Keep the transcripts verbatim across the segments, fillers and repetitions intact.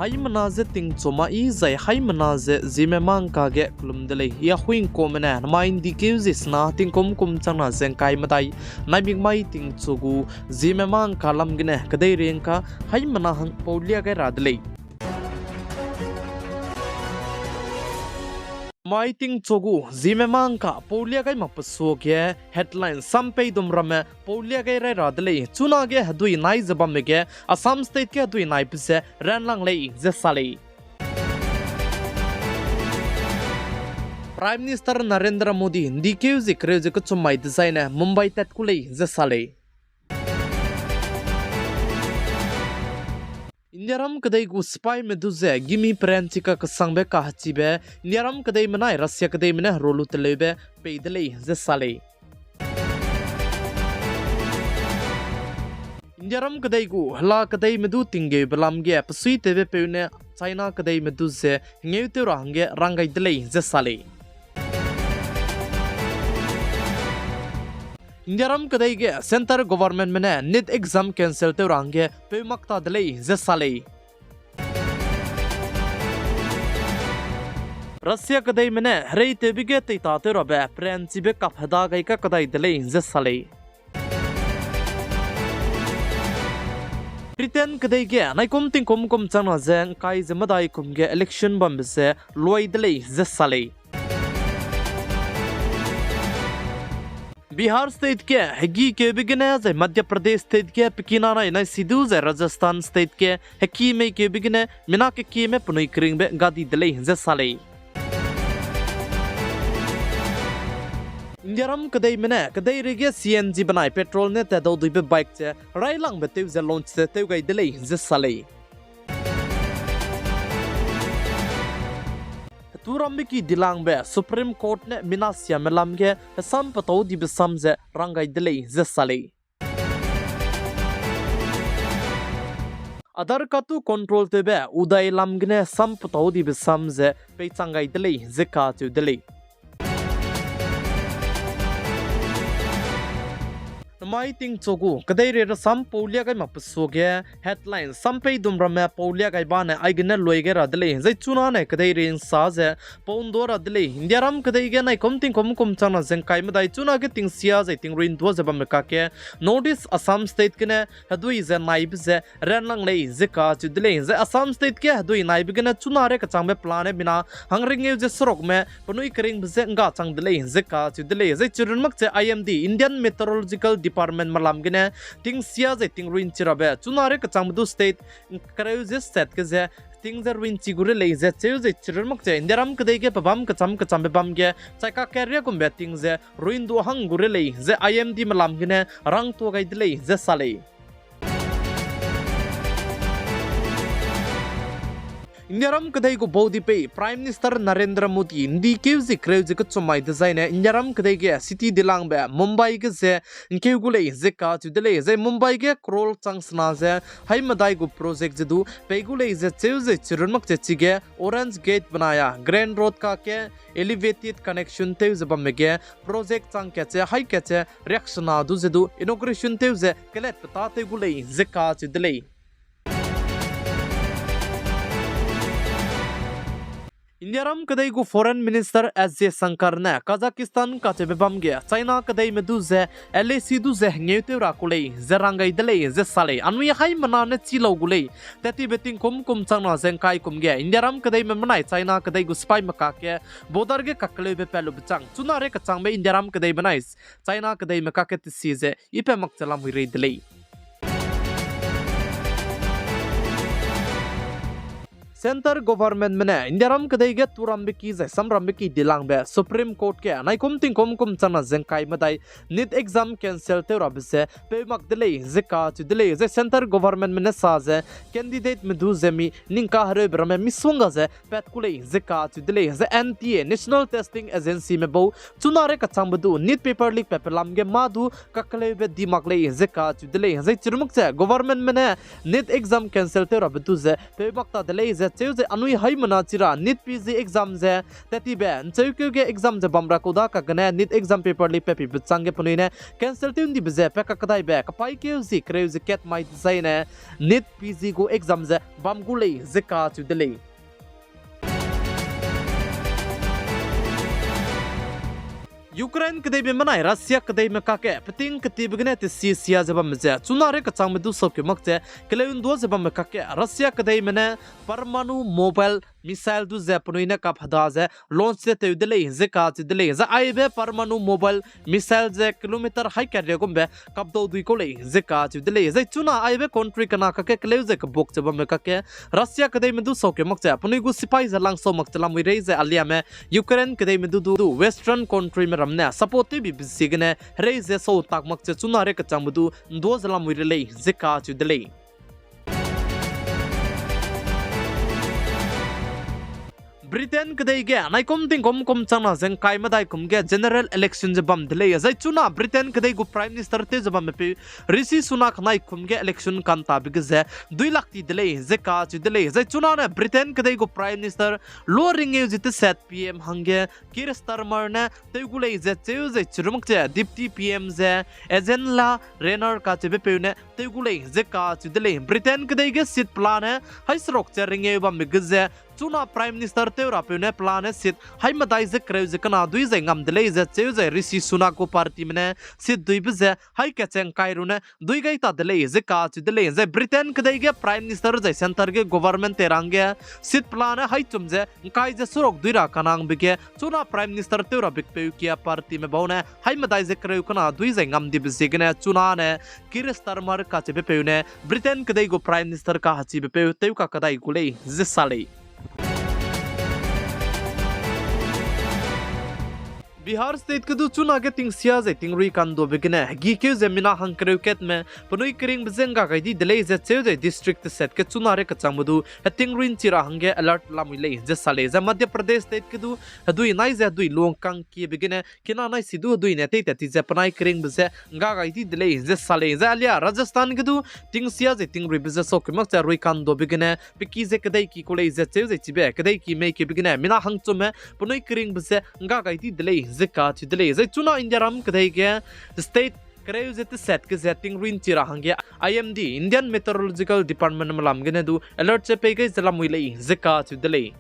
Haimena ze tingchu ma i zai haimena ze Zeme mangka ge kelum de lei. I Ahuingkuame ne namai ’ndi keu ze sena tingkum kum changna ze ’ngkai medai naimik mai tingchu gu Zeme mangka lam gene kedeirei ’ngka haimena hang pau lia gai ra de lei. Mai tingchu gu Zeme mangka pau lia gai mak pe suage headline sam peidum ramme pau lia gai rai ra de lei. Chunage hedui nai ze bamme ge Assam State ge hedui naibe ze ranlang lei ze sa lei. Prime Minister Narendra Modi ’ndi keu ze kereu ze kechum mai dezaine Mumbai tat ku lei ze sa lei. Indiaram kedei gu sipaime du ze gimi peranchi kakesangbe kahechibe Indiaram kedei menai Russia kedeime ne herua lu teleube pei de lei ze sa lei. Indiaram kedei gu hela kedeime du tinggeube lam ge pesuitewbe peu ne China kedeime du ze hengeu tew ra hangge rang gai de lei ze sa lei. Indiaram kedei ge centre governmentme ne NEET exam cancel tew ra hangge peu mak ta de lei ze sa lei. Russia kedeime ne hereitewbe ge teitatew rabe peranchibe kap heda gai kakdai de lei ze sa lei. Britain kedei ge naikum tingkum kum changna ze ’ngkai ze medai kum ge election bambe ze luai de lei ze sa lei. Bihar State ge hegikeube gene zai Madhya Pradesh State ge pekina nai nai si du zai Rajasthan State ge heki meikeube gene mina kekieme penui keringbe gadi de lei ze sa lei. Indiaram kedeime ne kedeirei ge C N G benai petrol ne tadau duibe bike ze railangbe tew ze launch ze tew gai de lei ze sa lei. Heturambe ki dilangbe Supreme Court ne mina siame lam ge hesam petau dibe sam ze rang gai de lei ze sa lei. Aadhaar card tu control tewbe Uday lam gene sam petau dibe sam ze peichang gai de lei ze kacheu de lei. Namai tingchu gu kedeirei rasam pau lia gai mak pe suage headline sam peidum ramme pau lia gai bane aigene luai gai ra de lei. Zai chunane kedeirei ’nsa ze pau ’nduâ ra de lei. Indiaram kedei ge naikum tingkum kum changna ze ’ngkai medai chunage tingsia zai tingrui ’nduâ ze bamme kakge North East Assam State gene hedui ze naibe ze ranlang lei ze kacheu de lei. Zai Assam State ge hedui naibe gene chunare kechangbe pelane mina hangringeu ze serukme penui keringbe je ’ngga chang de lei ze kacheu de lei. Zai chirun mak che I M D, Indian Meteorological Department melam gene tingsia zai tingrui ’nchi rabe chunare kechangbe du state kereu ze sat ge ze ting ze rui ’nchi gu re lei ze cheu zai chirun mak che Indiaram kedei ge pebâm kecham kechambe bam ge chai kakeriagumbe ting ze rui ’nduâ hang gu re lei ze I M D melam gene rangtuâ gai de lei ze sa lei. Indiaram kedei gu baudipei Prime Minister Narendra Modi ’ndi keu ze kereu ze kechum mai dezaine Indiaram kedei ge city dilangbe Mumbai ge ze ’ngkeu gu lei ze kacheu de lei. Zai Mumbai ge crore chang sena ze haimedai gu project ze du pei gu lei ze cheu zai chirun mak che chige Orange Gate benai a Grand Road kakge elevated connection tew ze bamme ge project chang kat che hai kat che riaksena du ze du inauguration tew ze kelatpeta tew gu lei ze kacheu de lei. Indiaram kedei gu Foreign Minister S Jaishankar ne Kazakhstan kacheube bam ge China kedeime du ze L A C du ze hengeu tew ra ku lei ze rang gai de lei ze sa lei. Anui haimena ne chi lau gu lei, tat tibe tingkum kum changna ze ’ngkai kum ge Indiaram kedeime benai China kedei gu sipaime kakge border ge kakeleube pat lube chang chunare kechangbe Indiaram kedei benai China kedeime kakge tesie ze i pat mak che lamui rei de lei. Centre governmentme ne Indiaram kedei ge turambe ki zai samrambe ki dilangbe Supreme Court ge naikum tingkum kum changna ze ’ngkai medai NEET exam cancel tew rabe ze peu mak de lei ze kacheu de lei. Zai centre governmentme ne sa ze candidateme du ze mi ning kahereube ramme misongga ze pat ku lei ze kacheu de lei. Zai N T A, National Testing Agencyme bau chunare kechangbe du NEET paper leak patbe lam ge mâ du kakeleube di mak lei ze kacheu de lei. Zai chirun mak che governmentme ne NEET exam cancel tew rabe du ze peu mak ta de lei ze Cheu ze anui haimena chi ra NEET P G exam ze, tat tibe ncheukeu ge exam ze bam ra kau da kagene NEET exam paper leak pat pibe chang ge penui ne cancel tew ndibe ze pe kakdaibe kapaîkeu zi kereu ze kat mai dezaine NEET P G gu exam ze bam gu lei ze kacheu de lei. Ukraine kedeime benai Russia kedeime kakge peting ketibe gene tesi sia ze bamme ze chuna rei kechangme du sokeu mak ze keleu ndua ze bamme kakge Russia kedeime ne परमाणु mobile missile du ze penui ne kap heda ze launch ze tew de lei ze kacheu de lei. Zai aibe परमाणु mobile missile ze kilometer hai kat ria gumbe kapdau dui kau lei ze kacheu de lei. Zai chuna aibe country kena kakge keleu ze kebuk ze bamme kakge Russia kedeime du sokeu mak ze penui gu sipai ze langsau mak ze lamui rei ze aliame Ukraine kedeime du du Western countryme ram ne support tewbibe ziegene herei ze sau tak mak ze chuna rei kechangme du ndua ze lamui re lei ze kacheu de lei. Britain kedei ge naikum tingkum kum changna ze ngkai medai kum ge general election ze bam de lei. Zai chuna Britain kedei gu Prime Minister tew ze bamme peu Rishi Sunak naikum ge election kantabe ge ze dui lak ti de lei ze kacheu de lei. Zai chuna ne Britain kedei gu Prime Minister lua ringeu ze teset P M hangge Keir Starmer ne tew gu lei ze cheu zai chirumak ze Deputy P M ze Angela Rayner kacheube peu ne tew gu lei ze kacheu de lei. Britain kedei ge seat pelane hai seruk ze ringeu bamme ge ze chuna Prime Minister tew rapeu ne pelane seat hai medai ze kereu ze kena dui zai ngam de lei ze cheu zai Rishi Sunak gu partyme ne seat duibe ze hai kat ze ngkai ru ne dui gai ta de lei ze kacheu de lei. Zai Britain kedei ge Prime Minister zai centre ge government tei ra hangge seat pelane hai chum ze ngkai ze seruk dui ra kanangbe ge chuna Prime Minister tew rabe peu kia partyme bau ne hai medai ze kereu kena dui zai ngam dibe ziegene chuna ne Keir Starmer kacheube peu ne Britain kedei gu Prime Minister kahechibe peu tew kakadai gu lei ze sa lei. Bihar State ge du chuna ge tingsia zai tingrui kanduabe gene hegikeu ze mina hangkereu katme penui keringbe je ngga gai di de lei ze cheu zai district teset ge chuna rei kechangbe du hetingrui nchi ra hangge alert lamui lei ze sa lei. Zai Madhya Pradesh State ge du hedui nai ze hedui lungkang kiebe gene kina nai si du hedui ne teitat ti ze penai keringbe je ngga gai di de lei ze sa lei. Zai alia Rajasthan ge du tingsia zai tingruibe je sokeu mak ze rui kanduabe gene pe ki ze kedei ki ku lei ze cheu zai chibe kedei ki mei kiebe gene mina hangchumme penui keringbe je ngga gai di de lei ze kacheu de lei. Zai chuna Indiaram kedei ge state kereu ze teset ge ze tingrui nchi ra hangge I M D, Indian Meteorological Departmentme lam gene du alert ze pei gai ze lamui lei ze kacheu de lei.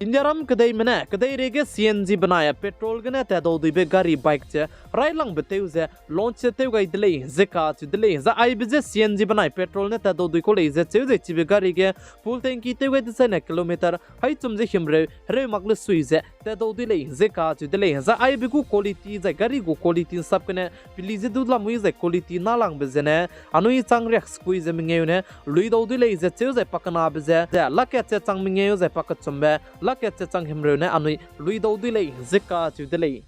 Indiaram kedeime ne kedeirei ge C N G benai petrol gene tadau duibe gari bike ze railangbe tew ze launch ze tew gai de lei ze kacheu de lei. Zai aibe je C N G benai petrol ne tadau dui kau lei ze cheu zai chibe gari ge full tanky tew gai dezaine kilometer hai chum ze himreu hereu mak le sui ze tadau dui lei ze kacheu de lei. Zai aibe gu quality zai gari gu quality nsap gene peli ze du lamui zai quality nalangbe zene anui chang riak sekui ze mengeu ne luidau dui lei ze cheu zai pakenabe ze ze lakat ze chang mengeu zai pakechumbe lakat ze chang himreu ne anui luidau dui lei ze kacheu de lei.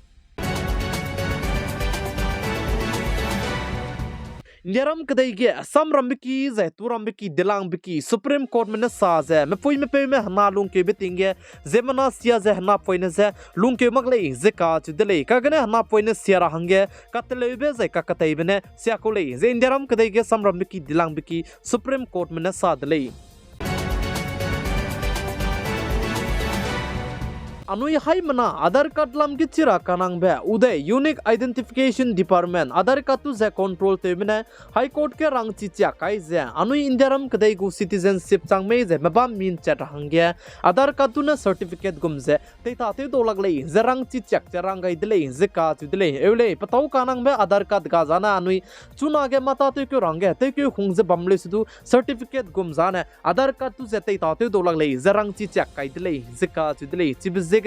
Indiaram kedei ge samrambe ki zai turambe ki dilangbe ki Supreme Courtme ne sa ze mepuime peume hena lungkeube ting ge ziemmena sia ze henapoine je lungkeu mak lei ze kacheu de lei. Kagene henapoine sia ra hangge kateleube zai kakateibe ne sia kau lei ze Indiaram kedei ge samrambe ki dilangbe ki Supreme Courtme ne sa de lei. Anui haimena Aadhaar card lam ge chi ra kanangbe udei Unique Identification Department Aadhaar card tu ze control tewme ne High Court ge rangchi chiak kai ze anui Indiaram kedei gu citizenship chang mei ze mebam min chat ra hangge Aadhaar card tu ne certificate gum ze teitatew dau lak lei ze rangchi chiak ze rang gai de lei ze kacheu de lei. Eu lei, petâu kanangbe Aadhaar card ga zane anui chunage mata tewkeu ra hangge tewkeu hung ze bam leu se du certificate gum zane Aadhaar card tu ze teitatew dau lak lei ze rangchi chiak kai de lei ze kacheu de lei. Chibe ziegene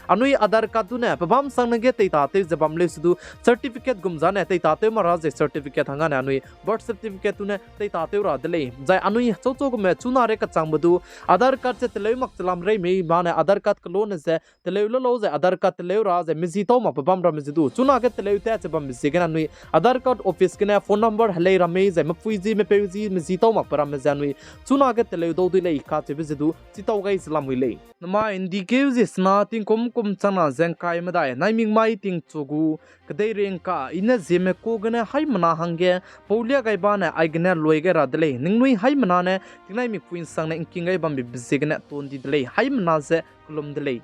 anui Aadhaar card tu ne pebâm sangne ge teitatew ze bam leu se du certificate gum zane teitatew ma ra ze certificate hangane anui birth certificate tu ne teitatew ra de lei. Zai anui chauchau gume chuna rei kechangbe du Aadhaar card ze teleu mak che lam rei mei mane Aadhaar card kelone ze teleu le lau zai Aadhaar card teleu ra zai mezi tau mak pebâm ramme ze du chunage teleu tat ze bambe ziegene anui Aadhaar card office gene phone number helei ramme zai mepui zi mepeu zi mezi tau mak pe ramme ze anui chunage teleu dau dui lei kacheube ze du chitau gai ze lamui lei. Namai ndikeu zi sena Tingkum kum changna ze ’ngkai medai naimik mai tingchu gu kedeirei ’ngka I ne Zeme ku gene haimena hangge pau lia gai bane aigene lui gai ra de lei. Ningnui haimena ne tingnaimikpui ’nsangne ’ngking gai bambe be ziegene ton di de lei. Haimena ze kellum de lei.